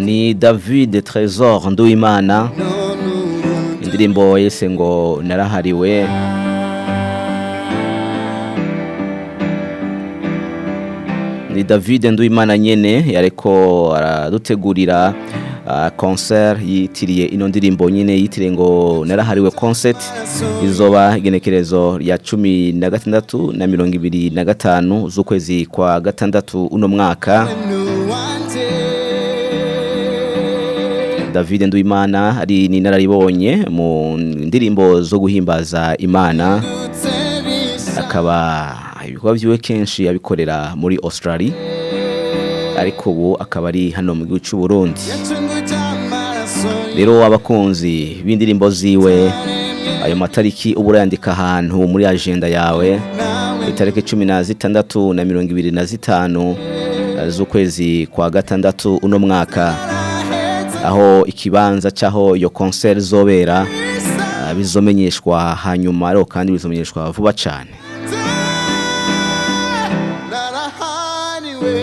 Ni David Trésor Nduwimana, indirimbo yese ngo "Narahariwe". Ni David Nduwimana nyene yareko aradutegurira concert yitiriye ino ndirimbo nyene, yitiriye ngo "Narahariwe concert". Izoba igenekerezo rya 16 na 25 z'ukwezi kwa gatandatu uno mwaka. David Nduwimana ari ni nararibonye mu ndirimbo zo guhimbaza Imana, akaba ibikorwa vyiwe kenshi abikorera muri Australia, ariko ubu akaba ari hano mu gihugu cy'u Burundi. Rero abakunzi b'indirimbo ziwe, ayo matariki uba urayandika ahantu muri agenda yawe, itariki 16 na 25 z'ukwezi kwa gatandatu uno mwaka, aho ikibanza cy'aho iyo concert zobera bizomenyeshwa hanyuma, ariko kandi bizomenyeshwa vuba cyane. Narahaniwe.